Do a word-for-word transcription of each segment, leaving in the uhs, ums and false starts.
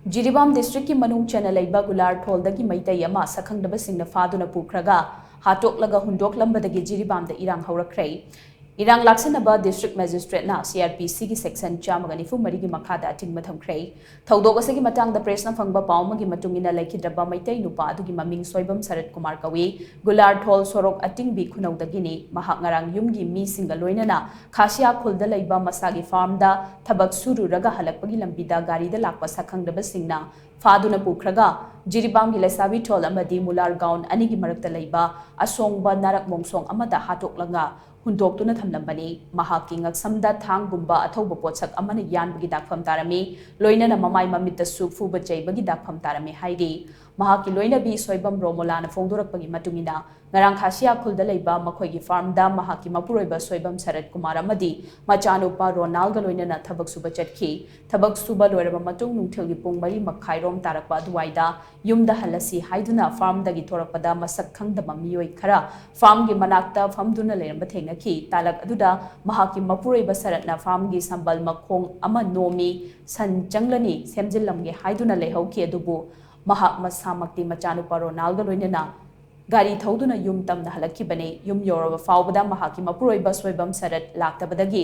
ꯖꯤꯔꯤꯕꯥꯝ ꯗꯤꯁꯇ꯭ꯔꯤꯛꯀꯤ ꯃꯅꯨꯡ ꯆꯟꯅ ꯂꯩꯕ ꯒꯨꯂꯥꯔꯊꯣꯜꯗꯒꯤ ꯃꯩꯇꯩ ꯑꯃ ꯁꯛꯈꯪꯗꯕꯁꯤꯡꯅ ꯐꯥꯗꯨꯅ ꯄꯨꯈ꯭ꯔꯒ ꯍꯥꯠꯇꯣꯛꯂꯒ ꯍꯨꯟꯗꯣꯛꯂꯝꯕꯗꯒꯤ ꯖꯤꯔꯤꯕꯥꯝꯗ ꯏꯔꯥꯡ ꯍꯧꯔꯛꯈ꯭ꯔꯦ꯫ ꯏꯔꯥꯡ ꯂꯥꯛꯁꯤꯟꯅꯕ ꯗꯤꯁꯇ꯭ꯔꯤꯛ ꯃꯦꯖꯤꯁꯇ꯭ꯔꯦꯠꯅ ꯁꯤ ꯑꯥꯔ ꯄꯤ ꯁꯤꯒꯤ ꯁꯦꯛꯁꯟ ꯆꯥꯝꯃꯒ ꯅꯤꯐꯨ ꯃꯔꯤꯒꯤ ꯃꯈꯥꯗ ꯑꯊꯤꯡꯕ ꯊꯝꯈ꯭ꯔꯦ꯫ ꯊꯧꯗꯣꯛ ꯑꯁꯤꯒꯤ ꯃꯇꯥꯡꯗ ꯄ꯭ꯔꯦꯁꯅ ꯐꯪꯕ ꯄꯥꯎ ꯑꯃꯒꯤ ꯃꯇꯨꯡ ꯏꯟꯅ, ꯂꯩꯈꯤꯗ꯭ꯔꯕ ꯃꯩꯇꯩ ꯅꯨꯄꯥ ꯑꯗꯨꯒꯤ ꯃꯃꯤꯡ ꯁꯣꯏꯕꯝ ꯁꯔꯠ ꯀꯨꯃꯥꯔ ꯀꯧꯏ꯫ ꯒꯨꯂꯥꯔꯊꯣꯜ ꯁꯣꯔꯣꯛ ꯑꯇꯤꯡꯕꯤ ꯈꯨꯅꯧꯗꯒꯤꯅꯤ꯫ ꯃꯍꯥꯛ ꯉꯔꯥꯡ ꯌꯨꯝꯒꯤ ꯃꯤꯁꯤꯡꯒ ꯂꯣꯏꯅꯅ ꯈꯥꯁꯤꯌꯥ ꯈꯨꯜꯗ ꯂꯩꯕ ꯃꯁꯥꯒꯤ ꯐꯥꯔꯝꯗ ꯊꯕꯛ ꯁꯨꯔꯨꯔꯒ ꯍꯜꯂꯛꯄꯒꯤ ꯂꯝꯕꯤꯗ ꯒꯥꯔꯤꯗ ꯂꯥꯛꯄ ꯁꯛꯈꯪꯗꯕꯁꯤꯡꯅ ꯐꯥꯗꯨꯅ ꯄꯨꯈ꯭ꯔꯒ ꯖꯤꯔꯤꯕꯥꯝꯒꯤ ꯂꯩꯁꯥꯕꯤ ꯊꯣꯜ ꯑꯃꯗꯤ ꯃꯨꯂꯥꯔ ꯒꯥꯎꯟ ꯑꯅꯤꯒꯤ ꯃꯔꯛꯇ ꯂꯩꯕ ꯑꯁꯣꯡꯕ ꯅꯥꯔꯛ ꯃꯣꯡꯁꯣꯡ ꯑꯃꯗ ꯍꯥꯠꯇꯣꯛꯂꯒ ꯍꯨꯟꯗꯣꯛꯇꯨꯅ ꯊꯝꯂꯝꯕꯅꯤ꯫ ꯃꯍꯥꯛꯀꯤ ꯉꯛꯁꯝꯗ ꯊꯥꯡꯒꯨꯝꯕ ꯑꯊꯧꯕ ꯄꯣꯠꯁꯛ ꯑꯃꯅ ꯌꯥꯟꯕꯒꯤ ꯗꯥꯛꯐꯝ ꯇꯥꯔꯝꯃꯤ꯫ ꯂꯣꯏꯅꯅ ꯃꯃꯥꯏ ꯃꯃꯤꯠꯇꯁꯨ ꯐꯨꯕ ꯆꯩꯕꯒꯤ ꯗꯥꯛꯐꯝ ꯇꯥꯔꯝꯃꯤ ꯍꯥꯏꯔꯤ꯫ ꯃꯍꯥꯛꯀꯤ ꯂꯣꯏꯅꯕꯤ ꯁꯣꯏꯕꯝ ꯔꯣꯃꯣꯂꯥꯅ ꯐꯣꯡꯗꯣꯔꯛꯄꯒꯤ ꯃꯇꯨꯡ ꯏꯟꯅ, ꯉꯔꯥꯡ ꯈꯥꯁꯤꯌꯥ ꯈꯨꯜꯗ ꯂꯩꯕ ꯃꯈꯣꯏꯒꯤ ꯐꯥꯔꯝꯗ ꯃꯍꯥꯛꯀꯤ ꯃꯄꯨꯔꯣꯏꯕ ꯁꯣꯏꯕꯝ ꯁꯔꯠ ꯀꯨꯃꯥꯔ ꯑꯃꯗꯤ ꯃꯆꯥꯅꯨꯄꯥ ꯔꯣꯅꯥꯜꯒ ꯂꯣꯏꯅꯅ ꯊꯕꯛ ꯁꯨꯕ ꯆꯠꯈꯤ꯫ ꯊꯕꯛ ꯁꯨꯕ ꯂꯣꯏꯔꯕ ꯃꯇꯨꯡ ꯅꯨꯡꯊꯤꯜꯒꯤ ꯄꯨꯡ ꯃꯔꯤ ꯃꯈꯥꯏꯔꯣꯝ ꯇꯥꯔꯛꯄ ꯑꯗꯨꯋꯥꯏꯗ ꯌꯨꯝꯗ ꯍꯜꯂꯁꯤ ꯍꯥꯏꯗꯨꯅ ꯐꯥꯔꯝꯗꯒꯤ ꯊꯣꯔꯛꯄꯗ ꯃꯁꯛ ꯈꯪꯗꯕ ꯃꯤꯑꯣꯏ ꯈꯔ ꯐꯥꯔꯝꯒꯤ ꯃꯅꯥꯛꯇ ꯐꯝꯗꯨꯅ ꯂꯩꯔꯝꯕ ꯊꯦꯡꯅꯈꯤ꯫ ꯇꯥꯂꯛ ꯑꯗꯨꯗ ꯃꯍꯥꯛꯀꯤ ꯃꯄꯨꯔꯣꯏꯕ ꯁꯔꯠꯅ ꯐꯥꯔꯝꯒꯤ ꯁꯝꯕꯜ ꯃꯈꯣꯡ ꯑꯃ ꯅꯣꯝꯃꯤ, ꯁꯟ ꯆꯪꯂꯅꯤ, ꯁꯦꯝꯖꯤꯜꯂꯝꯒꯦ ꯍꯥꯏꯗꯨꯅ ꯂꯩꯍꯧꯈꯤ꯫ ꯑꯗꯨꯕꯨ ꯃꯍꯥꯛ ꯃꯁꯥꯃꯛꯇꯤ ꯃꯆꯥꯅꯨꯄꯥ ꯔꯣꯅꯥꯜꯒ ꯂꯣꯏꯅꯅ ꯒꯥꯔꯤ ꯊꯧꯗꯨꯅ ꯌꯨꯝ ꯇꯝꯅ ꯍꯜꯂꯛꯈꯤꯕꯅꯤ꯫ ꯌꯨꯝ ꯌꯧꯔꯕ ꯐꯥꯎꯕꯗ ꯃꯍꯥꯛꯀꯤ ꯃꯄꯨꯔꯣꯏꯕ ꯁꯣꯏꯕꯝ ꯁꯔꯠ ꯂꯥꯛꯇꯕꯗꯒꯤ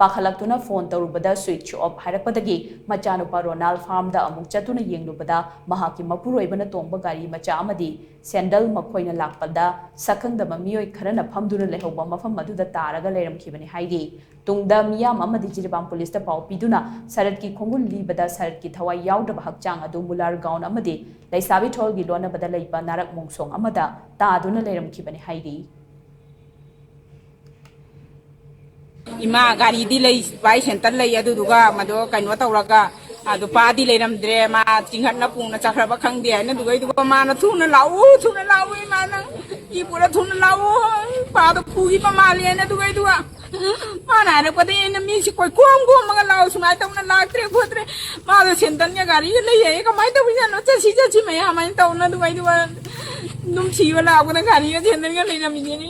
ꯄꯥꯈꯠꯂꯛꯇꯨꯅ ꯐꯣꯟ ꯇꯧꯔꯨꯕꯗ ꯁ꯭ꯋꯤꯆ ꯑꯣꯐ ꯍꯥꯏꯔꯛꯄꯗꯒꯤ ꯃꯆꯥꯅꯨꯄꯥ ꯔꯣꯅꯥꯜ ꯐꯥꯔꯝꯗ ꯑꯃꯨꯛ ꯆꯠꯇꯨꯅ ꯌꯦꯡꯂꯨꯕꯗ ꯃꯍꯥꯛꯀꯤ ꯃꯄꯨꯔꯣꯏꯕꯅ ꯇꯣꯡꯕ ꯒꯥꯔꯤ ꯃꯆꯥ ꯑꯃꯗꯤ ꯁꯦꯟꯗꯜ ꯃꯈꯣꯏꯅ ꯂꯥꯛꯄꯗ ꯁꯛꯈꯪꯗꯕ ꯃꯤꯑꯣꯏ ꯈꯔꯅ ꯐꯝꯗꯨꯅ ꯂꯩꯍꯧꯕ ꯃꯐꯝ ꯑꯗꯨꯗ ꯇꯥꯔꯒ ꯂꯩꯔꯝꯈꯤꯕꯅꯤ ꯍꯥꯏꯔꯤ꯫ ꯇꯨꯡꯗ ꯃꯤꯌꯥꯝ ꯑꯃꯗꯤ ꯖꯤꯔꯤꯕꯥꯝ ꯄꯨꯂꯤꯁꯇ ꯄꯥꯎ ꯄꯤꯗꯨꯅ ꯁꯔꯠꯀꯤ ꯈꯣꯡꯒꯨꯜ ꯂꯤꯕꯗ ꯁꯔꯠꯀꯤ ꯊꯋꯥꯏ ꯌꯥꯎꯗ꯭ꯔꯕ ꯍꯛꯆꯥꯡ ꯑꯗꯨ ꯃꯨꯂꯥꯔ ꯒꯥꯎꯟ ꯑꯃꯗꯤ ꯂꯩꯁꯥꯕꯤ ꯊꯣꯜꯒꯤ ꯂꯣꯟꯅꯕꯗ ꯂꯩꯕ ꯅꯥꯔꯛ ꯃꯣꯡꯁꯣꯡ ꯑꯃꯗ ꯇꯥꯗꯨꯅ ꯂꯩꯔꯝꯈꯤꯕꯅꯤ ꯍꯥꯏꯔꯤ꯫ ꯏꯃꯥ ꯒꯥꯔꯤꯗꯤ ꯂꯩ, ꯕꯥꯏ ꯁꯦꯟꯇꯔ ꯂꯩ, ꯑꯗꯨꯗꯨꯒ ꯃꯗꯣ ꯀꯩꯅꯣ ꯇꯧꯔꯒ, ꯑꯗꯨ ꯄꯥꯗꯤ ꯂꯩꯔꯝꯗ꯭ꯔꯦ, ꯃꯥ ꯆꯤꯡꯍꯠꯅ ꯄꯨꯅ ꯆꯠꯈ꯭ꯔꯕ ꯈꯪꯗꯦ ꯍꯥꯏꯅ, ꯑꯗꯨꯒꯩꯗꯨꯒ ꯃꯥꯅ ꯊꯨꯅ ꯂꯥꯛꯎ, ꯊꯨꯅ ꯂꯥꯛꯎ, ꯏꯃꯥ ꯅꯪ ꯏ ꯄꯨꯔ ꯊꯨꯅ ꯂꯥꯛꯎ, ꯄꯥꯗꯣ ꯄꯨꯈꯤꯕ ꯃꯥꯜꯂꯦ ꯍꯥꯏꯅ, ꯑꯗꯨꯒꯩꯗꯨꯒ ꯃꯥꯅ ꯍꯥꯏꯔꯛꯄꯗꯒꯤ ꯑꯩꯅ ꯃꯤꯁꯤ ꯀꯣꯏ ꯀꯣꯝ ꯀꯣꯝꯃꯒ ꯂꯥꯛꯑꯣ, ꯁꯨꯃꯥꯏꯅ ꯇꯧꯅ ꯂꯥꯛꯇ꯭ꯔꯦ ꯈꯣꯠꯇ꯭ꯔꯦ, ꯃꯥꯗꯣ ꯁꯦꯟꯇꯔꯒ ꯒꯥꯔꯤꯒ ꯂꯩ ꯍꯥꯏꯌꯦ, ꯀꯃꯥꯏꯅ ꯇꯧꯔꯤꯖꯥꯠꯅꯣ, ꯆꯠꯁꯤ ꯆꯠꯁꯤ ꯃꯌꯥꯝ ꯍꯥꯏꯅ ꯇꯧꯅ, ꯑꯗꯨꯒꯩꯗꯨꯒ ꯑꯗꯨꯝ ꯊꯤꯕ ꯂꯥꯛꯄꯗ ꯒꯥꯔꯤꯒ ꯁꯦꯟꯇꯔꯒ ꯂꯩꯔꯝꯃꯤꯁꯤꯅꯤ꯫